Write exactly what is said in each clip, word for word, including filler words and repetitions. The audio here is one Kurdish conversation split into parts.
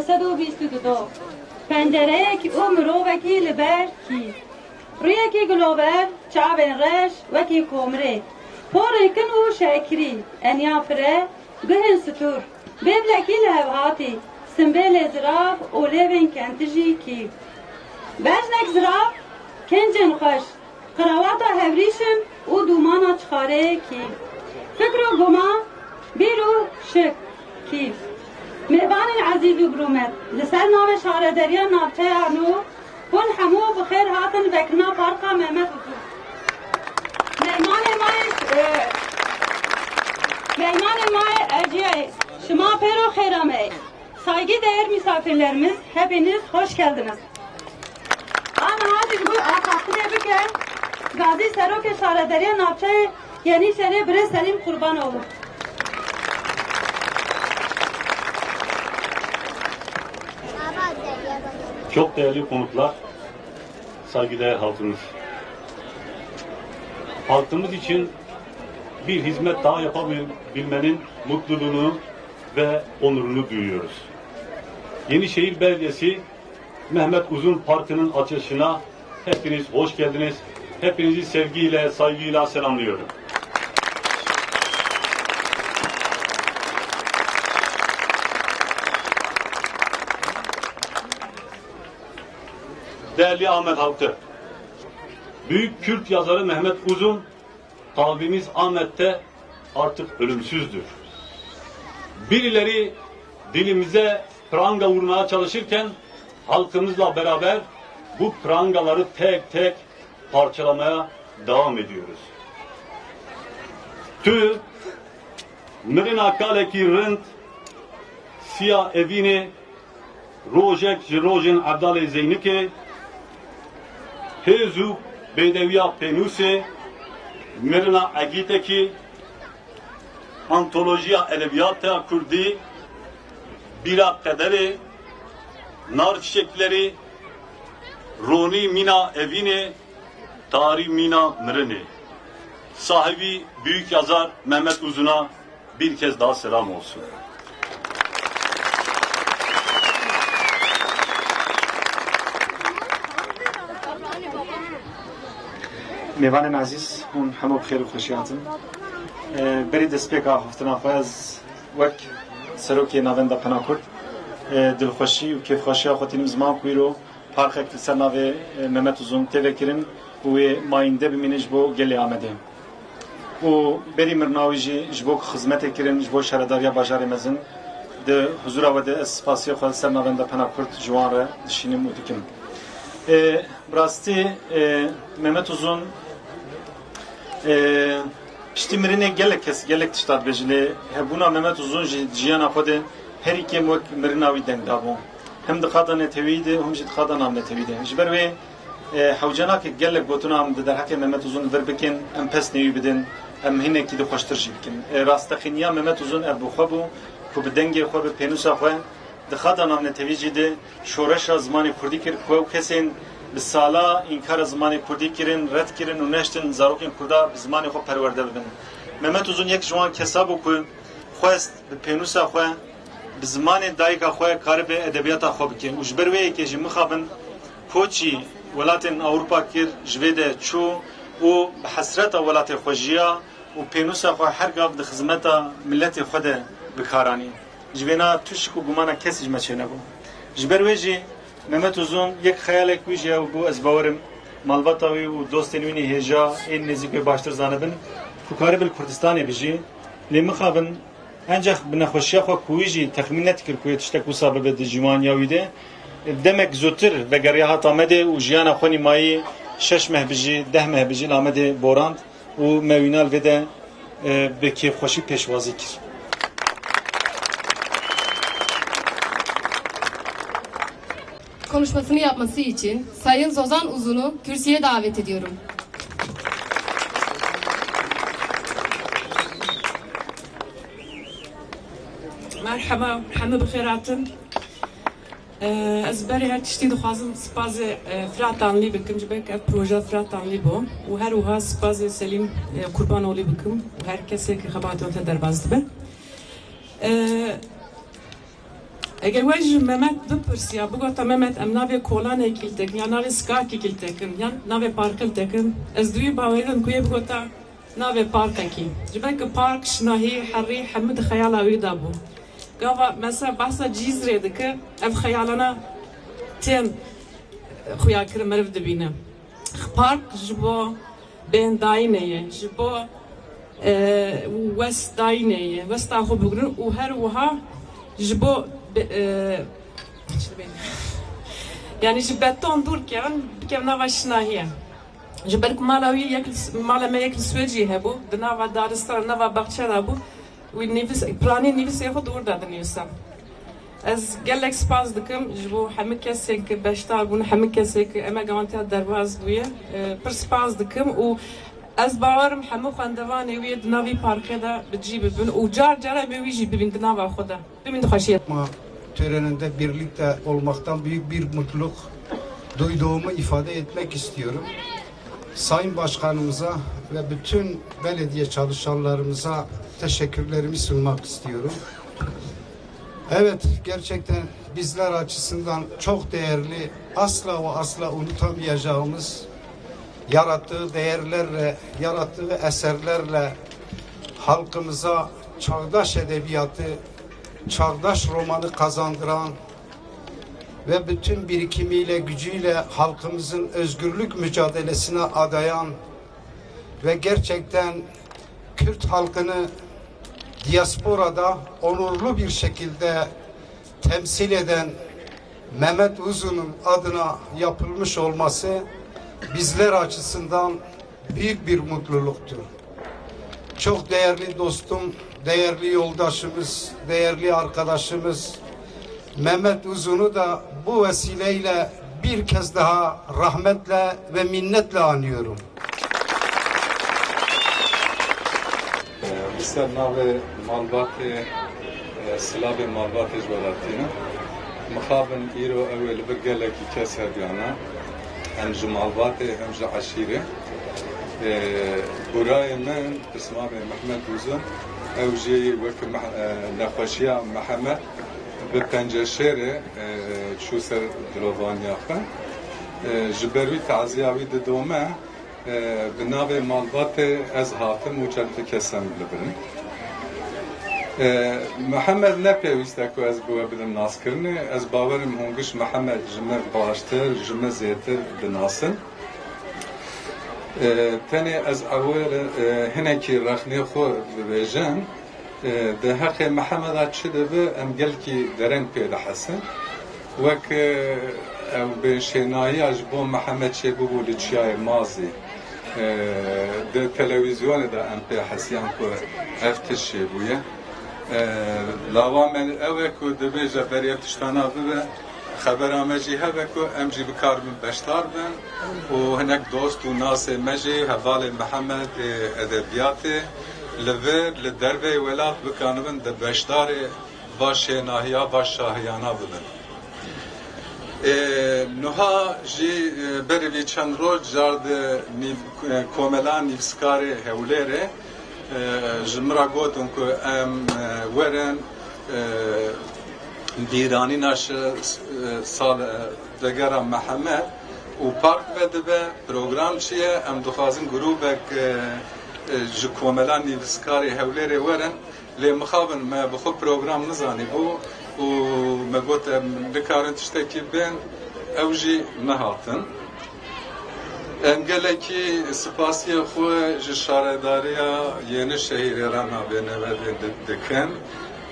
Sed û bîst û du. Pencereyekî û mirovekî li ber kî. Rûyekî gilober, çavên reş wekî komirê. Porê kin û şekirî, eniya pire, guhên stûr. Bêblekî li hev hatî, simbêlê zirav û lêvên kentijî kî. Bejnek zirav, kincên xweş, Qirawata hevrîşim û dûmana çixareyê kî. Fikr û guma, bîr û şik kî. Mêvanên ezîz û birûmet, li ser navê Şarederiya Navçeya Nû, hûn hemû bi xêr hatin vekirina Parka Mehmet Uzun. Meymanê me yê, e, meymanê me yê erciyayê, şima pêro xêra me yê. Saygıdeğer misafirlerimiz, hepiniz hoş geldiniz. Aniha jî ji bo axaftinê bike, gazî serokê şarederiya navçeyê Yenîşehirê birêz Selîm Qurbanoğlu. Çok değerli konuklar, saygıdeğer halkımız. Halkımız için bir hizmet daha yapabilmenin mutluluğunu ve onurunu duyuyoruz. Yenişehir Belediyesi Mehmet Uzun Parkı'nın açılışına hepiniz hoş geldiniz. Hepinizi sevgiyle, saygıyla selamlıyorum. Değerli Ahmet halkı, büyük Kürt yazarı Mehmet Uzun kalbimiz Ahmet'te artık ölümsüzdür. Birileri dilimize pranga vurmaya çalışırken halkımızla beraber bu prangaları tek tek parçalamaya devam ediyoruz. Tu mirina kalekî rind, siya evînê, rojek ji rojên Evdalê Zeynikê, hêz û bêdewiya Pênûsê, mirina Egîtekî, antolojiya edebiyata kurdî, bîra qederê, nar çiçekleri, ronî mîna evînê, tarî mîna mirinê. Sahibi büyük yazar Mehmet Uzun'a bir kez daha selam olsun. Mêvanên ezîz, hûn hemû bi xêr û xweşî hatin. Berî destpêka haftina xwe ez wek serokê Navenda Pena Kurd, dilxweşî û kêfxweşiya xwe tînim ziman ku îro parxek li ser navê, e, Mehmet Uzun tê vekirin û wê mayînde bimîne ji bo gelê Amedê. Û berî mirina wî jî ji bo ku xizmetê kirin ji bo şaredariya bajarê mezin, di huzura we de ez spasiya xwe li ser navenda Pena Kurd ji wan re dişînim û dikim. E, bi rastî, e, Mehmet Uzun, e, piştî mirinê gelek kes gelek tişta dibêjin, lê hebûna Mehmet Uzun jî di jiyana xwe de herî kêm wek mirina wî deng dabû. Hem di qada neteweyî de, hem jî di qada navnetewî de. Ji ber wê, e, hewce nake gelek gotina em di derheqê Mehmet Uzun li vir bikin, em pesnê wî bidin, em hinekî di xweştir jî bikin. E, rasteqîniya Mehmet Uzun ev bi xwe bû ku bi dengê xwe, bi pênûsa xwe di qada navnetewî jî de şoreşa zimanê kurdî kir ku ew kesên bi sala înkara zimanê kurdî kirin, red kirin û neştin zarokên kurda bi zimanê xwe perwerde bibin. Mehmet Uzun yek ji wan kesa bû ku xwest bi pênûsa xwe, bi zimanê dayika xwe karibe edebiyata xwe bike û ji ber wê yekê jî mixabin koçî welatên Ewropa kir, ji vê de çû û bi hesreta welatê xwe jiya û pênûsa xwe her gav di xizmeta miletê xwe de bi kar anî. Ji vêna tişk û gumana kesî ji me çênebû. Ji ber wê jî Mehmet Uzun yek xeyalek wî jî ew bû, ez bawer im malbata wî û dostên wî nê hêja ên nêzîk wê baştir zanibin ku karibin li Kurdistanê bijî. Lê mixabin encax bi nexweşiya xwe ku wî jî texmîn nedikir ku yê tiştek wisa bibe di ciwaniya wî de, demek zûtir vegeriya hat Amedê û jiyana xwe nîmayî şeş meh bijî, deh meh bijî li Amedê borand û me wîna li vê de, e, bi kêfxweşî pêşwazî kir. Konuşmasını yapması için Sayın Zozan Uzun'u kürsüye davet ediyorum. Merhaba, hemû bi xêr hatin. Ee, ez berê her tiştî dixwazim spazê, e, Firatanlî bikim, ji ber ku ev proje Firatanlî bû û her wiha spazê Selîm, e, Kurbanoğlu bikim û her kesê ku xebatê xwe derbas dibe. Ee, Eger we ji Mehmet bipirsiya, bigota, Mehmet, em navê kolanekî li te kin, ya navê skakekî li te kin, ya navê parkê li te kin, ez di wî bawerî de im ku yê bigota navê parkekî. Ji ber ku park, şinahî, herî, hemû di xeyala wî de bû. Gava mesela behsa Cîzrê dike, ev xeyalana tên xuyakirin meriv dibîne. Park ji bo bêhndayînê ye, ji bo, e, westdayînê ye, westa xwe bigirin û her wiha ji bo be-, e, çi dibên? Yani ji beton dûr kevin, bikevin nava şinahiyê. Ji ber ku mala wî yek li, mala me yek li Swêciyê hebû, di nava daristana, nava baxçe de bû. Wî nivîs, piranî nivîsê xwe di wir de dinivîse. Ez gelek spas dikim ji bo hemû kesên ku beşdar bûn, hemû kesên ku emek ewantiya derbas bûye. E, pir spas dikim û ez bawerim hemû xwendevanê wî di nav vî parkê de bi cî bibin û car car em ê wî jî bibîn di nava xwe de. Bibîn di xweşiyê. Ama töreninde birlikte olmaktan büyük bir mutluluk duyduğumu ifade etmek istiyorum. Sayın Başkanımıza ve bütün belediye çalışanlarımıza teşekkürlerimi sunmak istiyorum. Evet, gerçekten bizler açısından çok değerli, asla ve asla unutamayacağımız, yarattığı değerlerle, yarattığı eserlerle halkımıza çağdaş edebiyatı, çağdaş romanı kazandıran ve bütün birikimiyle, gücüyle halkımızın özgürlük mücadelesine adayan ve gerçekten Kürt halkını diasporada onurlu bir şekilde temsil eden Mehmet Uzun'un adına yapılmış olması bizler açısından büyük bir mutluluktur. Çok değerli dostum, değerli yoldaşımız, değerli arkadaşımız Mehmet Uzun'u da bu vesileyle bir kez daha rahmetle ve minnetle anıyorum. Li ser navê malbatê, e, silavê malbatê ji we re tînim. Mixabin îro ew ê li vir gelekî kes hebiyana. Em ji malbatê hem ji eşîrê. E, burayê min, pismamê Mehmet Uzun, ew jî wek meh-, e, nexweşiya Mihemed bi penceşêrê, e, çû ser dilovaniya xwe. E, ji ber wî taziya wî didome. E, bi navê malbatê ez hatim û çend kesem li vir in. E, Mihemed ne pêwîst e ku ez bi we bidim naskirinê. Ez bawerim hûn giş Mihemed ji me baştir, ji me zêtir dinasin. E, tenê ez ewil, e, hinekî rexnê xwe bibêjim. E, di heqê Mihemeda çi dibe, em gelkî dereng pê dihesin. Wek, e, ew bêşênahiya ji bo Mihemed çêbûbû li Çiyayê Mazî. E, di televîzyonê de em pê hesiyan ku ev tişt çêbûye. E, lava me ew e ku dibêje berî ev tiştana bibe, xebera me jî hebe ku em jî bikaribin beşdar bin û hinek dost û nasê me jî hevalê Mihemed ê edebiyatê li vir, li derveyê welat bikanibin di beşdarê va şênahiya, va şahiyana bibin. Ê, nuha jî, e, berî vî çend roj car di nîv-, e, Komela Nivîskarê Hewlêrê, e, ji min re gotin ku em, e, werin, e, bîranîna şi-, e, sal, e, vegera Mihemed û park vedibe, program çi ye, em dixwazin grûbek, e, e, ji Komela Nivîskarê Hewlêrê werin. Lê mixabin me bi xwe program nizanîbû û me got em nikarin tiştekî bên, ew jî nehatin. Em gelekî spasiyê xwe ji Şaredariya Yenişehîrê re navê nebe di-, dikin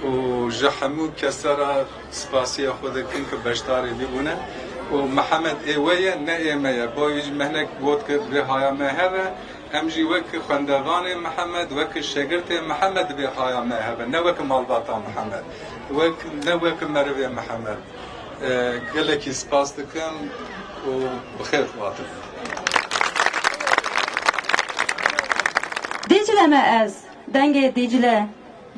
û ji hemû kese re spasiyê xwe dikin ku beşdarî vî bûne û Mihemed ê we ye, ne ê me ye. Bo wî jî me hinek got ku divê haya me hebe. Em jî wek xwendevanê Mihemed, wek şegirtê Mihemed divê haya me hebe, ne wek malbata Mihemed, wek, ne wek merivê Mihemed. E, gelekî spas dikim û bi xêr hatin. Dîcle me ez, dengê Dîcle.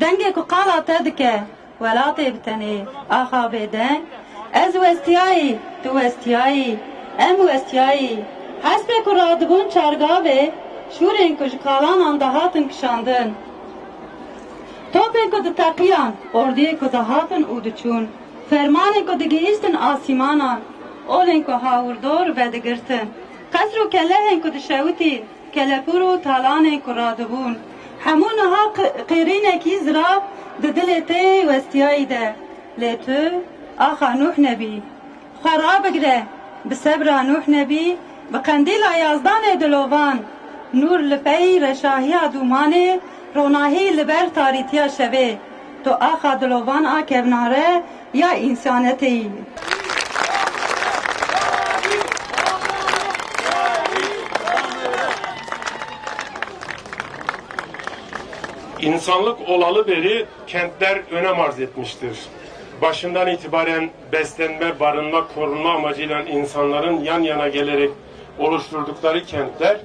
Dengê ku qala te dike, welatê bi tenê, axa bêdeng. Ez westiyayî, tu westiyayî, em westiyayî. Hespê ku radibûn çargavê, şûrên ku ji kalanan dihatin kişandin. Topên ku diteqiyan, ordiyê ku dihatin û diçûn. Fermanên ku digihîştin asîmanan, olên ku hawirdor vedigirtin, qesr û kelehên ku dişewitî, kelepûr û talanên ku radibûn, hemû niha qi-, qîrînekî zirav di dilê te yê westiyayî de. Lê tu, axa Nûh Nebî, xwe rabigire, bi sebra Nûh Nebî, bi qendîla yazdanê dilovan, nûr li pey reşahiya dûmanê, ronahî li ber tarîtiya şevê. Tu axa dilovan a kevnare ya însanetê yî. İnsanlık olalı beri kentler önem arz etmiştir. Başından itibaren beslenme, barınma, korunma amacıyla insanların yan yana gelerek oluşturdukları kentler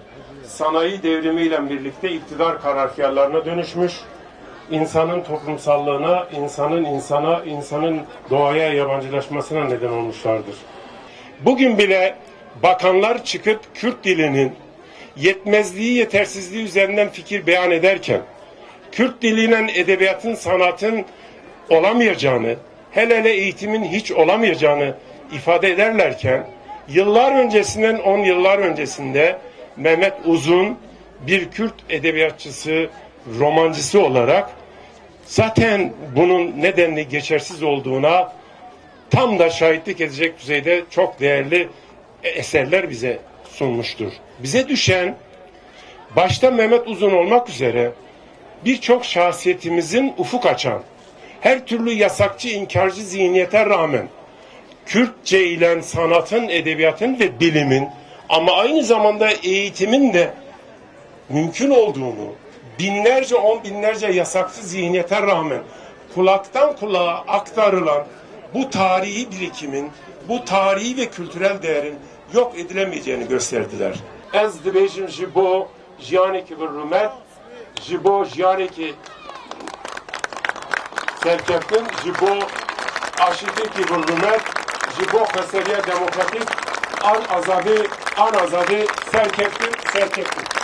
sanayi devrimiyle birlikte iktidar karargâhlarına dönüşmüş, insanın toplumsallığına, insanın insana, insanın doğaya yabancılaşmasına neden olmuşlardır. Bugün bile bakanlar çıkıp Kürt dilinin yetmezliği, yetersizliği üzerinden fikir beyan ederken, Kürt dilinen edebiyatın, sanatın olamayacağını, hele hele eğitimin hiç olamayacağını ifade ederlerken, yıllar öncesinden, on yıllar öncesinde Mehmet Uzun bir Kürt edebiyatçısı, romancısı olarak zaten bunun nedenli geçersiz olduğuna tam da şahitlik edecek düzeyde çok değerli eserler bize sunmuştur. Bize düşen, başta Mehmet Uzun olmak üzere, birçok şahsiyetimizin ufuk açan, her türlü yasakçı, inkarcı zihniyete rağmen Kürtçe ile sanatın, edebiyatın ve bilimin, ama aynı zamanda eğitimin de mümkün olduğunu, binlerce, on binlerce yasakçı zihniyete rağmen kulaktan kulağa aktarılan bu tarihi birikimin, bu tarihi ve kültürel değerin yok edilemeyeceğini gösterdiler. Ez dibêjim ji bo jiyanekî bi rûmet, ji bo jiyanekî serkeftin, ji bo aşîtîkî bi rûmet, ji bo xweseriya demokratîk, an azadî, an azadî, serkeftin, serkeftin.